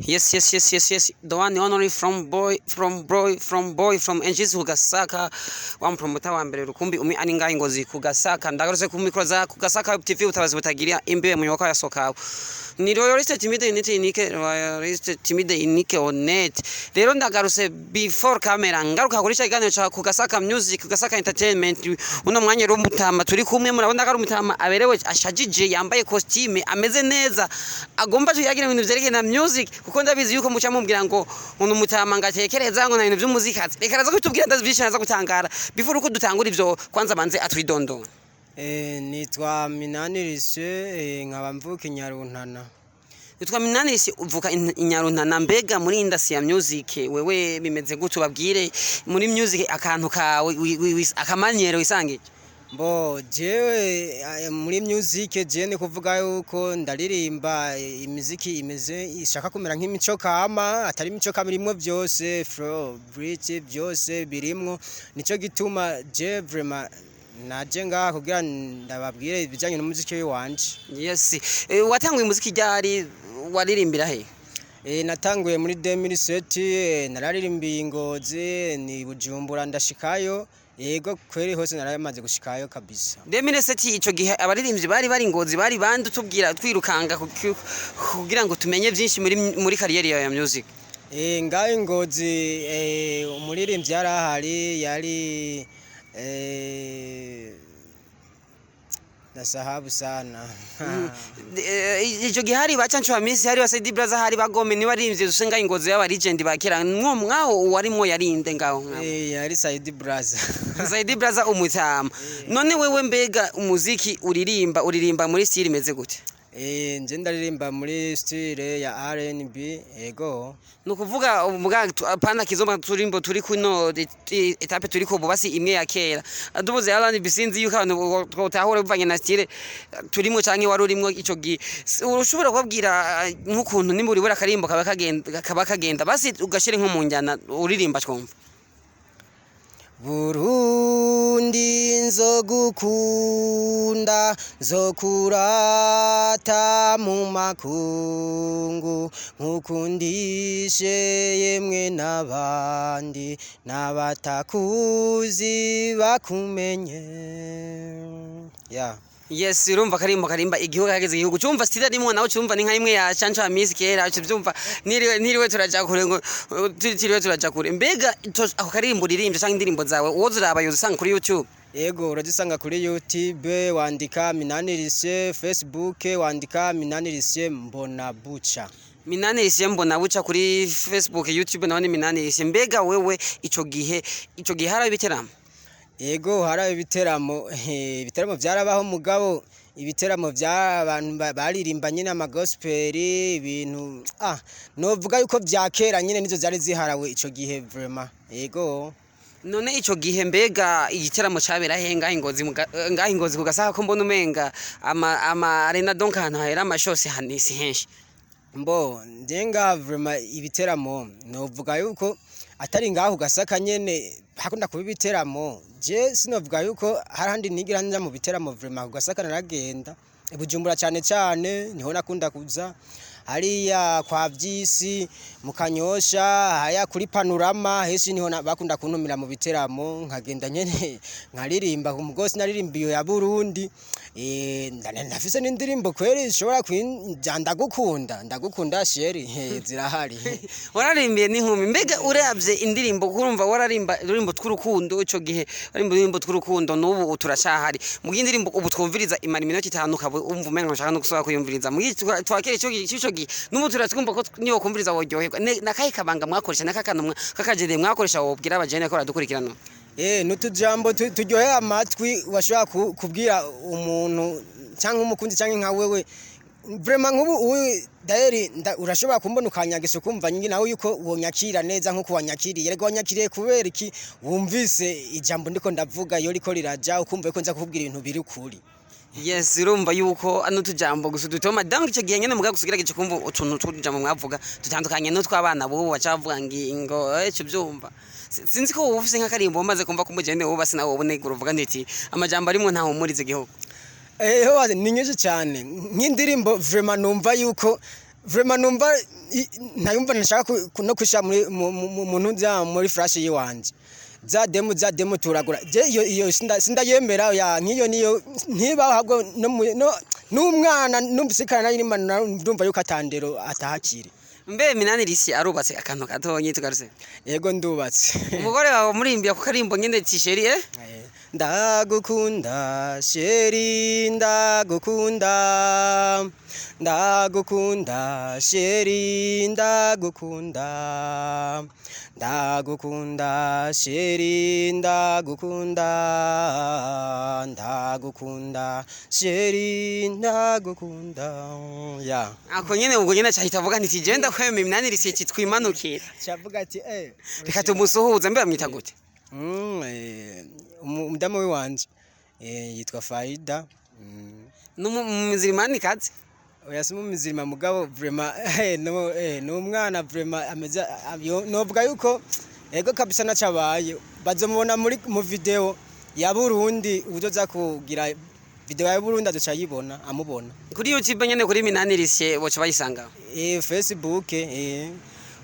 Yes. The one and only from boy, from boy, from boy, from NGs ku Gasaka. Wa mupromota wa mbere rukumbi umi ani ngaho Ngozi ku Gasaka. Ndagarutse ku mikro za ku Gasaka Web TV, utabazi butagira imbibe mu nyubako ya Sokabu. Ni Royaliste Timide Unité Unique, Royaliste Timide Unique Honnête. Rero ndagarutse before camera, ngaruka kuri cya kiganiro ca ku Gasaka Music, ku Gasaka Entertainment. Uno mwanya rero umutama turi kumwe, murabona ko ari umutama aberewe, ashajije, yambaye costume, ameze neza, agomba tuyagira ibintu vyerekeye na music, kuko ndabizi yuko muca mumbwira ngo uno mutama ngatekereza ngo na ibintu vy'umuziki azi. Reka araza kutubwira, ndazi vyinshi araza gutangara. Before uko dutangura ivyo, kwanza banze atwidondora. Nitwa Minani Lucien, nkaba mvuka i Nyaruntana. Witwa Minani Lucien, uvuka i Nyaruntana. Mbega muri industry ya music wewe bimeze gute? Ubabwire muri music akantu kawe akamanyero wisangije. Mbo jewe muri music je ni kuvuga yuko ndaririmba imiziki imeze ishaka kumera nk'imico kama, atari imico kama, irimwo vyose, flow, bridge, byose birimwo. Nico gituma je vraiment naje ngaha kugira ndababwire ibijanye n'umuziki wanje. Yes, watanguye umuziki ryari? Waririmbira he? Natanguye muri 2007, nararirimbiye i Ngozi, ni Bujumbura ndashikayo. Yego kweri, hose naramaze gushikayo kabisa. 2007, ico gihe abaririmbyi bari bari Ngozi bari bande? Tubwira twirukanga kugira ngo tumenye vyinshi muri carrière yawe ya music. Ngaho i Ngozi, umuririmbyi yari ahari yari nasahabu sana. Ico gihe hari ba Canco Hamisi, hari ba Saidi Braza, hari bagome ni baririmbyi dusenga Ingozi y'aba legend ba kera. Mwo mwaho warimwo yarinde ngaho mwaho? Yari Saidi Braza. Saidi Braza umutama. None wewe mbega umuziki uririmba, uririmba muri style imeze gute? Nje ndaririmba muri style ya R&B, ego. Ni ukuvuga ubwa apana kizomba turimbo turi kuno étape turi ko basi imwe ya kera dubuze R&B. Sinzi yuko abantu twotahura bivanye na style turimo canke wari urimwo ico gihe. Ushobora kubabwira nk'ukuntu nimba uri akarimbo kaba kagenda basi ugashire nko mu njyana uririmba twumva. Burundi, nzogukunda, nzokurata mu makungu, nkukundishe yemwe n'abandi n'abatakuzi bakumenye ya. Yes, urumva karimbo karimba igihugu kageze igihugu cyumva style rimwe nawe cyumva ni nka imwe ya Canco Hamisi kera cyumva niriwe turaja kure ngo tiriwe turaja kure. Mbega ako karimbo uririmbye canke indirimbo zawe uwo ziraba yozisanga kuri YouTube? Ego, urazisanga kuri YouTube, wandika Minani Lucien, Facebook wandika Minani Lucien Mbona Buca. Minani Lucien Mbona Buca kuri Facebook, YouTube naho ni Minani Lucien. Mbega wewe ico gihe hari ibiteramo? Ego, hari ibiteramo, ibiteramo vyarabaho, mugabo ibiteramo vy'abantu baririmba nyine amagospel, ibintu novuga yuko vya kera nyine nizo vyari ziharawe ico gihe vraiment, ego. None ico gihe mbega igiteramo cabera he ngaho Ingozi ngaho Ingozi ku Gasaha, ko mbona umenga ama arena, donc ahantu hahera amashose hanisi henshi? Mbo nje ngaha vraiment ibiteramo novuga yuko atari ngaho Gasaka nyene hakunda kuba ibiteramo. Je sinovuga yuko hari handi nigira nja mu biteramo. Vraiment ku Gasaka naragenda, i Bujumbura cane cane niho nakunda kuza, hariya kwa Vyisi mu Kanyosha, hariya kuri Panorama, henshi niho bakunda kuntumira mu biteramo, nkagenda nyene nkaririmba. Ku mugosi naririmba iyo ya Burundi. Ndafise n'indirimbo kweri ishobora kwinja, ndagukunda, ndagukunda chérie, zirahari. Wararimbiye n'inkumi. Mbega uravye indirimbo, kurumva wararimba ururimbo tw'urukundo ico gihe, warimba ururimbo tw'urukundo, n'ubu turacahari mu indirimbo ubu twumviriza imara iminota 5 ukaba umva umenga nshaka no gusubira kuyumviriza. Mu twakera ico gihe n'ubu turatwumva ko niyo kumviriza woryoherwa. Nakahe kabanga mwakoresha, nakakantu kakajende mwakoresha wobwira abajene ko baradukurikirana? N'utujambo turyohera amatwi washobora kubwira umuntu cyangwa umukunzi cyangwa nka wewe. Vraiment nk'ubu ubu dayeri urashobora kumbona ukanyagisa, ukumva nyine nawe yuko wonyakira neza nk'uko wanyakiriye. Erega wanyakiriye kubera iki? Wumvise ijambo ndiko ndavuga iyo riko riraja, ukumva yuko nza kukubwira ibintu biri ukuri. Yes, urumva yuko ano tujambo gusa dutoma, donc ico gihe nyene muga gusigira gice kumva utuntu tw'utujambo mwavuga dutandukanye n'utw'abana bubu baca bavuga ngo ico byumva. Sinzi ko wowe ufise nk'akarimbo umaze kumva ko umugende wowe basi nawe ubonegura uvuga nditi amajambo arimwo ntahumuriza igihugu. Ho ni nyinshi cyane, nk'indirimbo vraiment numva yuko Vraiment numva ntayumva ntashaka no kwishira muri mu ntuza muri flash yiwanje. Za demo turagura je iyo sindayemera ya nk'iyo niyo ntibaho ahubwo no n'umwana numvise kana nari ndumva yuko atandero atahakiri. Mbe Minani Risi arubatse? Akantu gatonyi tugarutse. Yego, ndubatse. Umugore wawe murimbiya ku karimbo nyene ti chérie, eh? Ndagukunda chérie, ndagukunda, ndagukunda chérie, ndagukunda, ndagukunda chérie, ndagukunda, ndagukunda chérie, ndagukunda ya. Ako nyene, ubwo nyene cahita avuga nti je ndakwemeye Minani Risi, twimanukira. Cavuga ati eh. Reka tumusuhuze. Mbe bamwita gute? Umudamu wiwanje yitwa Faida. N'umuzirimani kazi? Oya, si mumizirima, mugabo vraiment no ni umwana vraiment ameze novuga yuko ego kabisa nacabaye bazomubona muri mu video ya Burundi, uzoza kugira video ya Burundi azoca yibona amubona. Kuri YouTube nyene kuri Minani Risi boca bayisanga? Facebook.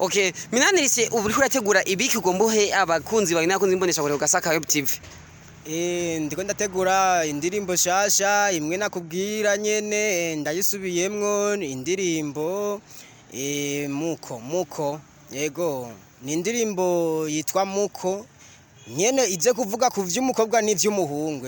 Okay, Minani Risi, ubu uriko urategura ibiki? Ugomba uhe abakunzi bawe n'abakunzi imbonesha kure Gasaka Web TV? Ndiko ndategura indirimbo shasha imwe nakubwira nyene, ndayisubiyemwo indirimbo muko muko. Yego, ni indirimbo yitwa Muko nyene, ize kuvuga ku vy'umukobwa n'ivy'umuhungu.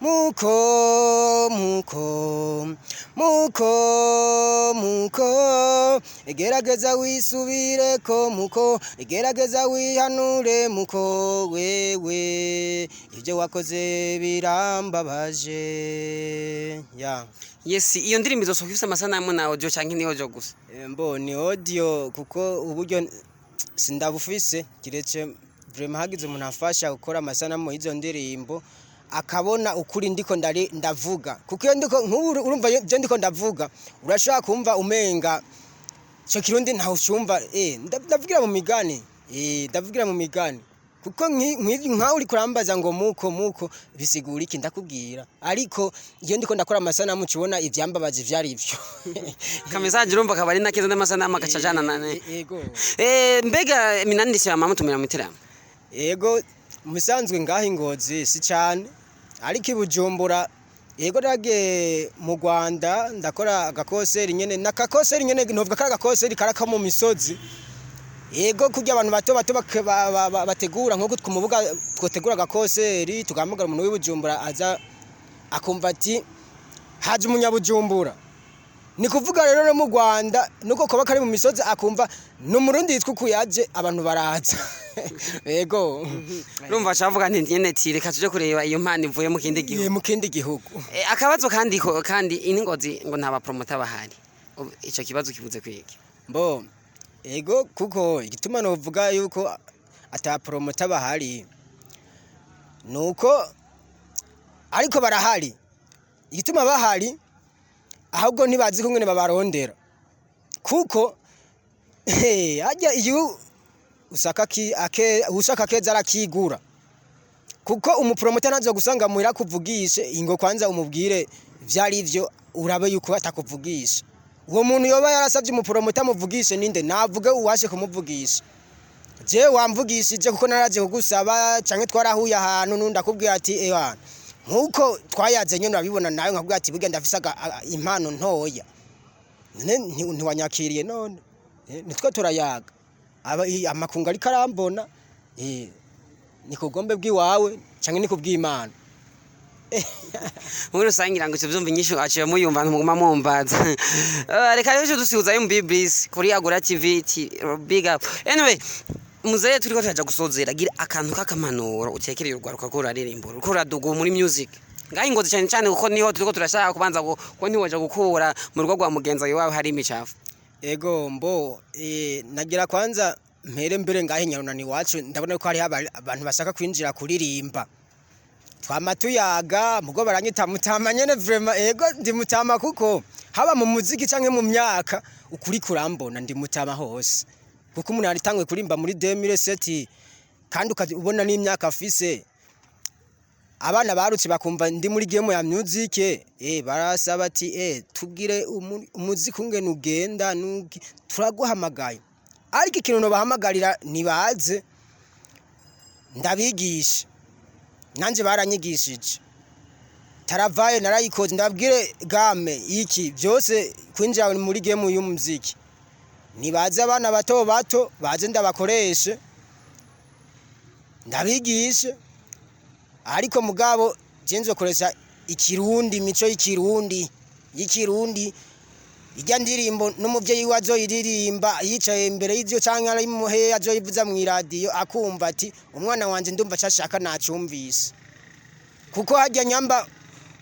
Muko muko muko muko, gerageza wisubireko muko, gerageza wihanure muko, wewe ibyo wakoze birambabaje ya. Yes, iyo ndirimbo izosohoka ifise amasanamu na audio canke ni audio gusa? Mbo ni audio kuko uburyo sindabufise, kiretse vraiment hagize umuntu afasha gukora amasanamu y'izo ndirimbo akabona ukuri ndiko ndari ndavuga, kuko iyo ndiko nk'ubu urumva ibyo ndiko ndavuga urashobora kumva umenga ico kirundi ntawe ucumva. Ndavugira mu migani, ndavugira mu migani kuko nkaho uriko urambaza ngo muko muko bisigura iki, ndakubwira, ariko iyo ndiko ndakora amasanamu ukibona ivyambabaza ivyo ari vyo. Kamesaje urumva akaba ari na keza n'amasanamu agaca ajana na Yego. Mbega Minani Risi mama mutumira mu iteramo? Yego, musanzwe ngaho ingozi si cyane, ariko i Bujumbura yego, nage mu Rwanda ndakora agakoseri nyene, nakakoseri nyene novuga kari agakoseri karaka mu misozi. Yego, kurya abantu bato bato bategura nko ku mubuga twotegura agakoseri tugahamagara umuntu w'i Bujumbura aza akumva ati haje umunyabujumbura. Ni kuvuga rero no mu Rwanda nuko koba kari mu misozi akumva ni umurundi yitwa uku yaje, abantu baraza. Yego. Urumva cavuga nti nyene ti reka tuje kureba iyo mpano ivuye mu kindi gihugu. Mu kindi gihugu. Akabazo kandi kandi ingozi ngo nta bapromota bahari. Ico kibazo kibuze kwiki? Mbo ego, kuko igituma novuga yuko ata promota bahari nuko ariko barahari, igituma bahari ahubwo ntibazi ko ngene babarondera, kuko harya iyo usaka ki ake ushaka keza arakigura, kuko umupromota ntazo gusanga muhira kuvugishe ingo kwanza umubwire vyari ivyo urabe yuko atakuvugisha. Uwo muntu yoba yarasavye umupromota amuvugishe ninde? Navuge uwashe kumuvugisha. Je wamvugishije kuko naraje kugusaba canke twarahuye ahantu nundi akubwira ati ewa nkuko twayaze nyene urabibona nawe, nkakubwira ati burya ndafise impano ntoya, none ntiwanyakiriye? None nitwe turayaga aba amakungu ariko arambona, ni ku bugombe bw'iwawe canke ni kubw'Imana? Muri rusange ngira ngo ivyo vyumva inyishu aciye muyumva, ntimuguma mumbaza. Reka rero dusuhuza MB Bliss kuri Agora TV ti big up. Anyway, muzehe, turiko turaja gusozera, gira akantu k'akamanuro utekereye urwaruka ko ruraririmba, uriko ruraduga muri music ngaho ingozi cyane cyane, kuko niho turiko turashaka kubanza ko ntiwoja gukura mu rugo rwa mugenzi wawe hari imicafu. Ego, mbo nagira kwanza mpere mbere ngahe Nyarunani iwacu, ndabona ko hariho abantu bashaka kwinjira kuririmba, twama tuyaga mugo baranyita mutama nyene. Vraiment ego, ndi mutama kuko haba mu muziki canke mu myaka ukuri kurambona ndi mutama hose, kuko umuntu yaritangwe kurimba muri 2007 kandi ubona n'imyaka afise. Abana barutse bakumva ndi muri game ya music, barasaba ati tubwire umuziki ungene ugenda nuki, turaguhamagaye. Ariko ikintu nobahamagarira, nibaze ndabigisha, nanje baranyigishije. Taravaye narayikoze, ndababwire game iki byose kwinjira muri game y'umuziki. Nibaze abana bato bato baze ndabakoreshe, ndabigishe. Ariko mugabo je nzokoresha ikirundi, imico y'ikirundi. Ijya ndirimbo n'umuvyeyi we azoyiririmba yicaye imbere y'ivyo, canke ari muhe azoyivuza mw'iradiyo, akumva ati umwana wanje ndumva cashaka nacumvise. Kuko harya nyamba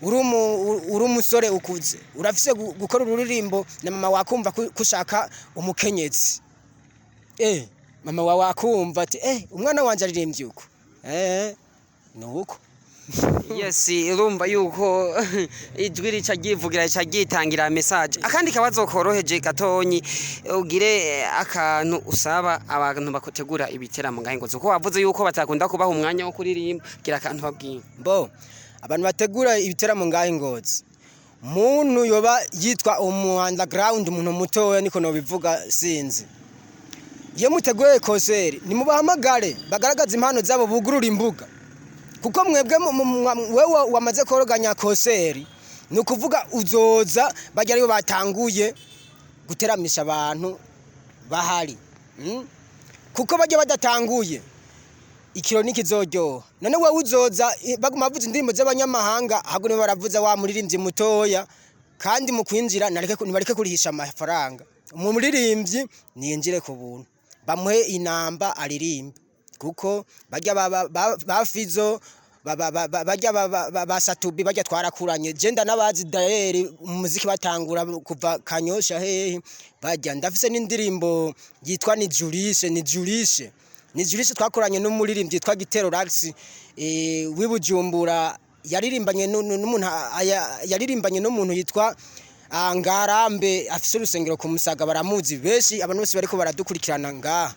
uri umusore ukuze, urafise gukora ururirimbo na mama wakumva kushaka umukenyezi, mama wawe akumva ati umwana wanje aririmbye uko, nuko. Yes, urumva yuko ijwi rica ryivugira, rica ryitangira message. Akandi kabazo koroheje gatonyi, ugire akantu usaba abantu bakotegura ibiteramo ngahe Ngozi, kuko wavuze yuko batakunda kubaha umwanya wo kuririmba. Gira akantu babwiye. Bo abantu bategura ibiteramo ngahe Ngozi, muntu yoba yitwa umu underground, umuntu mutoya niko nobivuga, sinzi, iyo muteguye concert nimubahamagare bagaragaza impano zabo, bugurura imbuga. Kuko mwebwe wewe wamaze koroganya concert, ni ukuvuga uzoza bajya aribo batanguye guteramisha abantu bahari, Kuko bajya badatanguye ikiro nikizoryoha. None wewe uzoza baguma bavuza indirimbo z'abanyamahanga, ahubwo nibo baravuza wa muririmbyi mutoya. Kandi mu kwinjira nibareke kurihisha amafaranga. Umuririmbyi niyinjire ku buntu, bamuhe inamba aririmbe. Kuko barya ba Fizo, barya ba Satubi, barya twarakuranye, je ndanabazi dayeri umuziki batangura kuva Kanyosha hehe. Barya ndafise n'indirimbo yitwa ni Julishe, ni Julishe, ni Julishe, twakoranye n'umuririmbyi yitwa Gitero Rax, w'iBujumbura, yaririmbanye n'umuntu yaririmbanye n'umuntu yitwa Ngarambe, afise urusengero ku Musaga, baramuzi benshi abantu bose bariko baradukurikirana ngaha.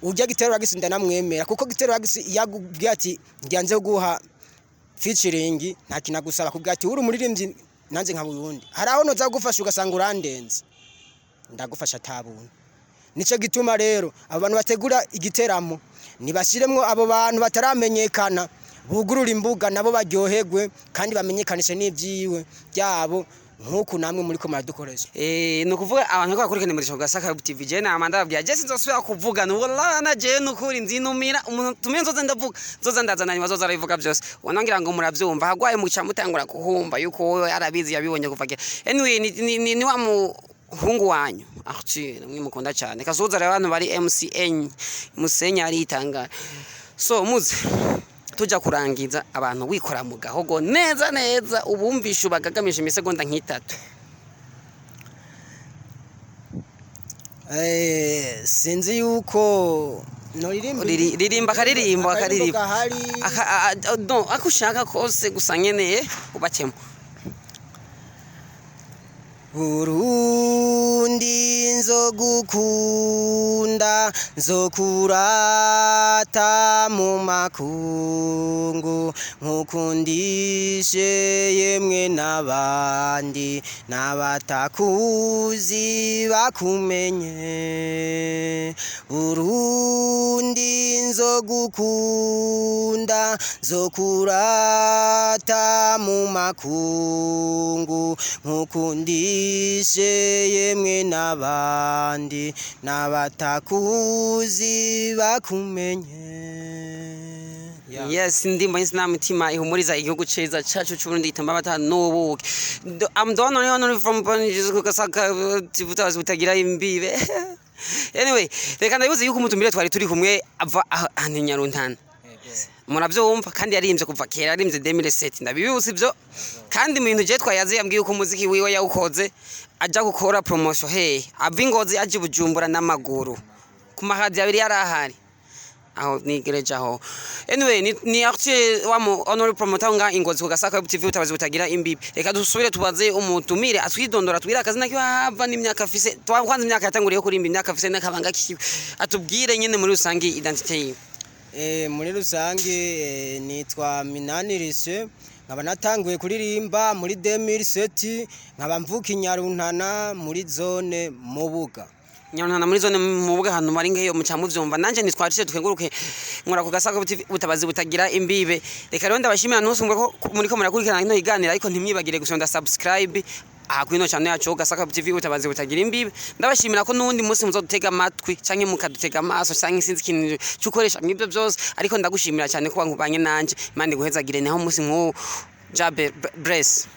Urya Gitero Rax ndanamwemera, kuko Gitero Rax yagubwiye ati ngiyanze guha featuring, nta kintu agusaba, kubwira ati uri umuririmbyi nanze nka Burundi, hari aho noza gufasha ugasanga urandenze, ndagufasha atabuntu. Nico gituma rero abo bantu bategura igiteramo nibashiremwo abo bantu bataramenyekana, bugurura imbuga nabo baryoherwe kandi bamenyekanishe n'ivyiwe byabo, nk'uku namwe muriko muradukoresha. Ni ukuvuga abantu ko bakurikirana muri Gasaka TV, je nama ndababwira, je sinzosubira kuvuga wallahi na je nukuri nzinumira umuntu tumye nzoza ndavuga, nzoza ndazana nyuma zoza arabivuga byose. Ubona ngira ngo muravyumva, hagwaye muca mutangura kuhumba yuko wowe arabizi, yabibonye kuva kera. Anyway, ni wa muhungu wanyu Arthur mwe mukunda cyane. Kasuhuza rero abantu bari MCN Musenyi aritanga. So muze tuja kurangiza, abantu wikora mu gahogo neza neza, ubumvisha ubagagamisha imisegonda nk'itatu. Sinzi yuko noririmba. Ririmba akaririmbo. Akaririmbo akaririmbo gahari. No, ako ushaka kose, gusa nkeneye ubakemo. Burundi, nzogukunda, nzokurata mu makungu, nkukundishe yemwe n'abandi n'abatakuzi bakumenye. Burundi, nzogukunda, nzokurata mu makungu, nkukundishe yemwe n'abandi n'abatakuzi bakumenye. Yeah. Yes, ndimbo y'Islam mutima ihumuriza igihugu ciza cacu c'Uburundi, itamba amata n'ubuki. I'm the one only from Gasaka butabazi butagira imbibe. Anyway, reka ndabibuze yuko umutumire twari turi kumwe ava ahantu Nyaruntana, muravyumva, kandi yaririmvye kuva kera, yaririmvye 2007, ndabibutse ivyo. Kandi mu bintu je twayaze, yambwiye yuko umuziki wiwe yawukoze aja gukora promotion hehe, ava Ingozi aja i Bujumbura n'amaguru, ku mahadi abiri yari ahari aho nigereje aho. Anyway, ni Arthur wa mu honorable promoter nga Ingozi ku Gasaka Web TV, utabazi butagira imbibi. Reka dusubire tubaze umutumire atwidondora, tubwire akazina kiwe, hava n'imyaka afise, kwanza imyaka yatanguriye kurimba, imyaka afise n'akabanga kiwe, atubwire nyene muri rusange identité yiwe. Muri rusange nitwa Minani Lucien, nkaba natanguye kuririmba muri 2007, nkaba mvuka Inyaruntana muri zone Mubuga. Nyaruntana muri zone Mubuga, ahantu bari ngeyo muca muvyumva. Nanje nitwacije tukenguruke, nkora ku Gasaka TV, ubutabazi butagira imbibe. Reka rero ndabashimira ntusumwe ko muriko murakurikirana ino iganira, ariko ntimwibagire gusonda subscribe aha kuri ino channel yacu Gasaka TV, ubutabazi butagira imbibe. Ndabashimira ko n'uwundi munsi muzodutega amatwi canke mukadutega amaso canke sinzi ikintu cyukoresha mwibyo byose, ariko ndagushimira cyane ko wankubanye nanje. Imana iguhezagire. Naho umunsi nk'uwu, Jabe bless.